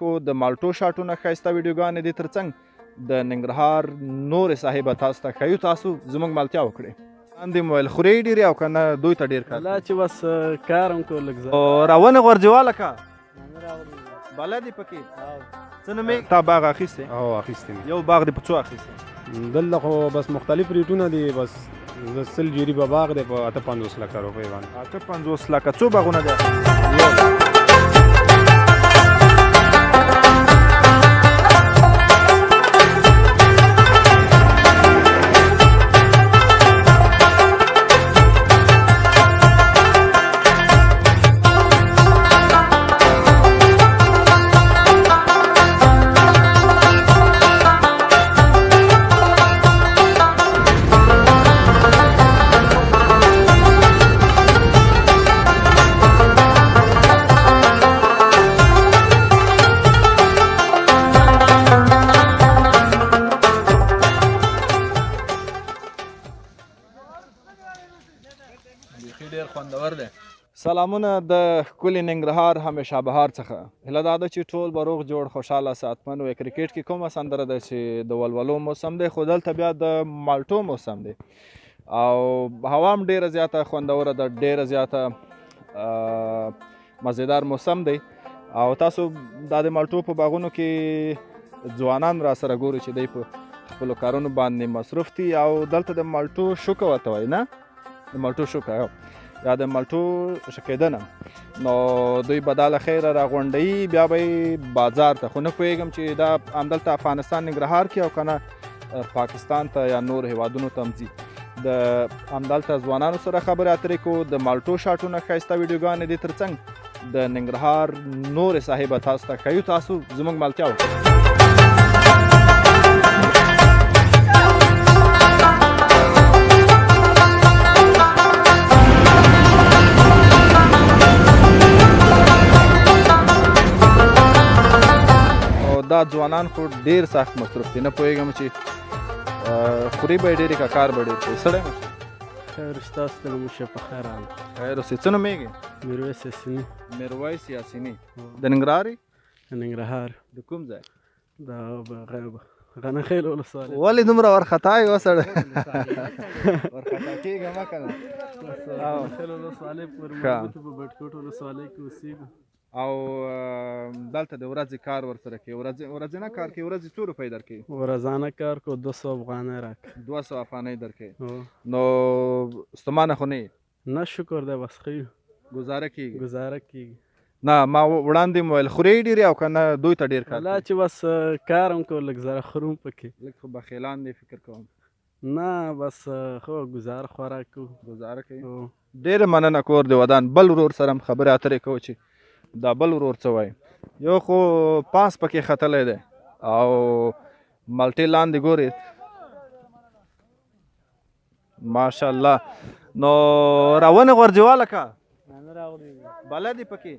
کو د مالټو شاټونه ښایسته ویډیوګانې دي، ترڅنګ د ننګرهار نورې ساحې به تاسو ته ښیو. تاسو زموږ ملتیا وکړئ. لاندې مو ویل خورې ډېرې او که نه دوی ته ډېر کار لا چې بس کار هم کو لږ راونه غورځېواله که بلد یې پکې. څه نوم یې؟ تا باغ اخیستی؟ هو اخیستی مې. یو باغ دې په څو اخیستی؟ دلته خو بس مختلف ریټونه دي، بس د 100 جریبه باغ دی په 58 لکه روپۍ باندې. 58 لکه. څو باغونه دي؟ سلامونه د ښکلي ننګرهار همیشه بهار څخه. هیله دا ده چې ټول به روغ جوړ، خوشحاله، صحتمند وي. کرکټ کې کومه سندره ده چې د ولولو موسم دی، خو دلته بیا د مالټو موسم دی او هوا هم ډېره زیاته خوندوره ده، ډېره زیاته مزیدار موسم دی. او تاسو دا د مالټو په باغونو کې ځوانان را سره ګورئ چې دی په خپلو کارونو باندې مصروف دي. او دلته د مالټو شوکه ورته وایي، نه د مالټو شوکه یا د مالټو شکېدنه. نو دوی به دا له خیره راغونډوي، بیا به یې بازار ته، خو نه پوهېږم چې دا همدلته افغانستان ننګرهار کې او که نه پاکستان ته یا نور هېوادونو ته هم ځي. د همدلته ځوانانو سره خبرې اترې کوو، د مالټو شاټونه ښایسته ویډیوګانې دي، ترڅنګ د ننګرهار نورې ساحې به تاسو ته ښیو. تاسو زموږ ملتیا وکړئ. دا ځوانان خو ډېر سخت مصروف دي، نه پوهېږم چې خوري به یې ډېرې که کار به ډېر کوي. ستړی مه شئ. خیر ستاسو ستړی مه شئ، په خیر راغلم. خیر اوسې. څه نومېږې؟ میرویس یاسیني. میرویس یاسیني. د ننګرهار یې؟ د ننګرهار. د کوم ځای؟ د غنخیل ولسوالۍ. ولې دومره ورخطا یې وسړی؟ ورخطا کېږه مه که نه. غنخیل ولسوالۍ پورې مربوط په بټکوټ ولسوالۍ کې اوسېږو. او دلته د ورځې کار ورسره کوي؟ ورځنه کار کوي. ورځې څو روپۍ درکوي؟ ورځانه کار کو 200 افغانۍ راکوي. 200 افغانۍ درکوي. نو ستومانه خو نه یې؟ نه شکر دی، بس ښه یو. ګزاره کېږي؟ ګزاره کېږي. نه ما وړاندې مو ویل خورې ډېرې او که نه دوی ته ډېر کار لا چې بس کار هم کو لږ زره خورم پکې. لږ خو بخیلان دی فکر کوم. نه بس خو ګزاره خوراک کوو. ګزاره کوي. ډېره مننه، کور دې ودان. بل ورور سره هم خبرې اترې کوو چې دا بل ورور څه وایي. یو خو پاس پکې ختلی دی او مالټې لاندې ګوري، ماشاءالله. نو راونه غورځېواله که بلد یې پکې.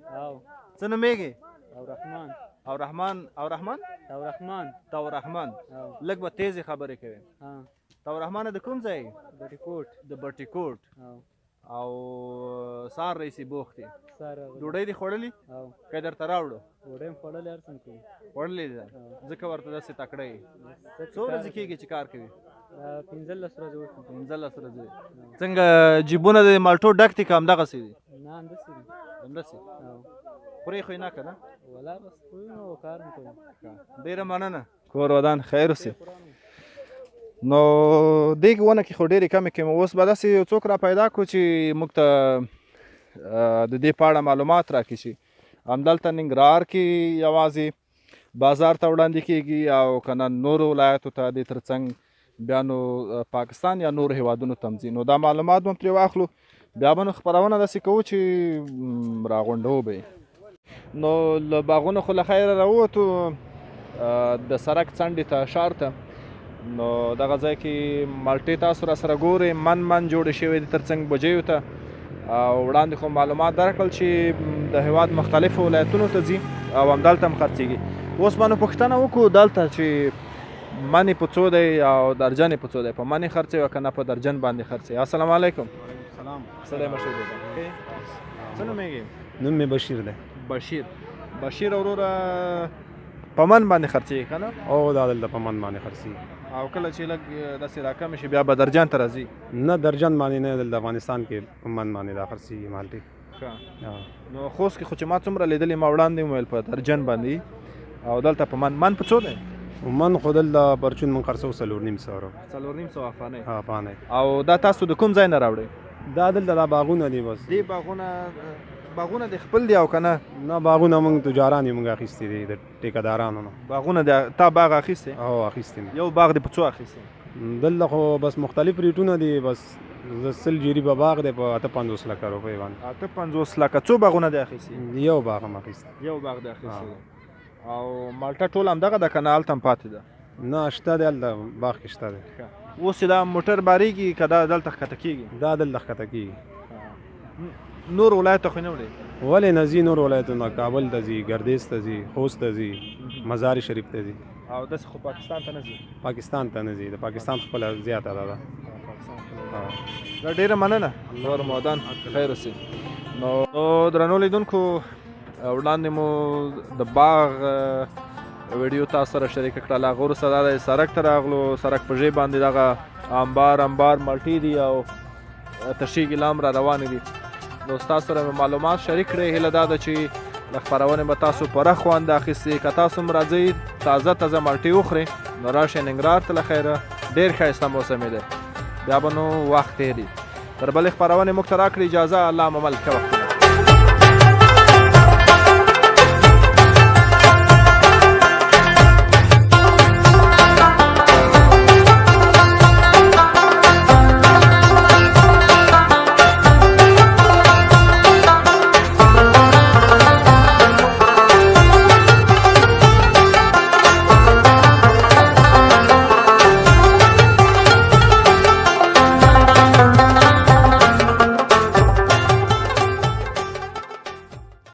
څه نومېږې؟ اورحمان. اورحمان. اورحمان؟ تورحمان. تورحمان. لږ به تیزې خبرې کوې. تورحمانه د کوم ځای؟ بټیکوټ. د بټیکوټ. او سار رئیسي بوخت یې. ډوډۍ دې خوړلې؟ که درته راوړو؟ ډوډۍ مې خوړلې، هر څه مې کوي. خوړلې ده، ځکه ورته داسې تکړه یې. څو ورځې کېږي چې کار کوي؟ 15 ورځې وشوې. 15 ورځې. څنګه جیبونه د مالټو ډک دي که همدغسې دي؟ نه همداسې دي. همداسې؟ خورې خو یې نه که نه؟ ولا بس خوري نو کار مې کوي. ډېره مننه، کور ودان، خیر اوسې. نو دې ونه کې خو ډېرې کمې کمې. اوس به داسې یو څوک را پیدا کړو چې موږ ته د دې په اړه معلومات راکړي چې همدلته ننګرهار کې یوازې بازار ته وړاندې کېږي او که نه نورو ولایاتو ته، دې ترڅنګ بیا نو پاکستان یا نورو هېوادونو ته هم ځي. نو دا معلومات به هم ترې واخلو، بیا به نو خپرونه داسې کوو چې راغونډوو به یې. نو له باغونو خو له خیره راووتو د سړک څنډې ته، ښار ته. نو دغه ځای کې مالټې تاسو را سره ګورئ، من من جوړې شوې دي ترڅنګ بوجیو ته. او وړاندې خو معلومات درکړل چې د هېواد مختلفو ولایتونو ته ځي او همدلته هم خرڅېږي. اوس به نو پوښتنه وکړو دلته چې منې په څو دی او درجن یې په څو دی، په منې خرڅوي او که نه په درجن باندې خرڅوي. السلام علیکم. سلام. ستړی مه شئ. څه نومېږي؟ نوم مې بشیر دی. بشیر. بشیر وروره، په من باندې خرڅېږي که نه؟ او دا دلته په من باندې خرڅېږي. او کله چې لږ داسې راکمې شي بیا به درجن ته راځي؟ نه، درجن باندې نه، دلته افغانستان کې په من باندې دا خرڅېږي مالټې. ښه، نو خوست کې خو چې ما څومره لیدلې، ما وړاندې وویل په درجن باندې، او دلته په من. من په څو دی؟ من خو دلته پرچون من خرڅو 450 روپۍ. 450 افغانۍ. افغانۍ. او دا تاسو د کوم ځای نه راوړئ؟ دا دلته دا باغونه دي بس. دې باغونه د خپل دي او که نه؟ نه، باغونه موږ تجاران یو، موږ اخیستي دي د ټیکهدارانو نه. باغونه د تا باغ اخیستی؟ او اخیستي مې. یو باغ دې په څو اخیستی؟ دلته خو بس مختلف ریټونه دي، بس د 100 جریبه باغ دی په 58 لکه روپۍ باندې. 58 لکه. څو باغونه دې اخیستي؟ یو باغ هم اخیستی. یو باغ دې اخیستی دی. او مالټه ټول همدغه ده که نه هلته هم پاتې ده؟ نه، شته دی، هلته باغ کې شته دی. اوس چې دا موټر بارېږي که دا دلته ښکته کېږي؟ دا دلته ښکته کېږي. نور ولایت ته خو نه وړي؟ ولې نه ځي، نور ولایتونه، کابل ته ځي، ګردیز ته ځي، خوست ته ځي، مزار شریف ته ځي. او داسې خو پاکستان ته نه ځي؟ پاکستان ته نه ځي، د پاکستان خپله زیاته ده. دا ډېره مننه، نور مودان خیر اوسئ. نو درنو لیدونکو، وړاندې مو د باغ ویډیو تاسو سره شریکه کړه. له هغه وروسته دا دی سړک ته راغلو. سړک په ژۍ باندې دغه انبار انبار مالټې دي او تشې ګیلام را روانې دي. نو ستاسو سره مې معلومات شریک کړئ. هیله دا ده چې له خپرونې به تاسو پوره خوند اخیستې. که تاسو هم راځئ تازه تازه مالټې وخورئ، نو راشئ ننګرهار ته له خیره. ډېر ښایسته موسم یې دی، بیا به نو وخت تېر. تر بلې خپرونې موږ ته راکړي اجازه. الله مو مل، ښه وخت.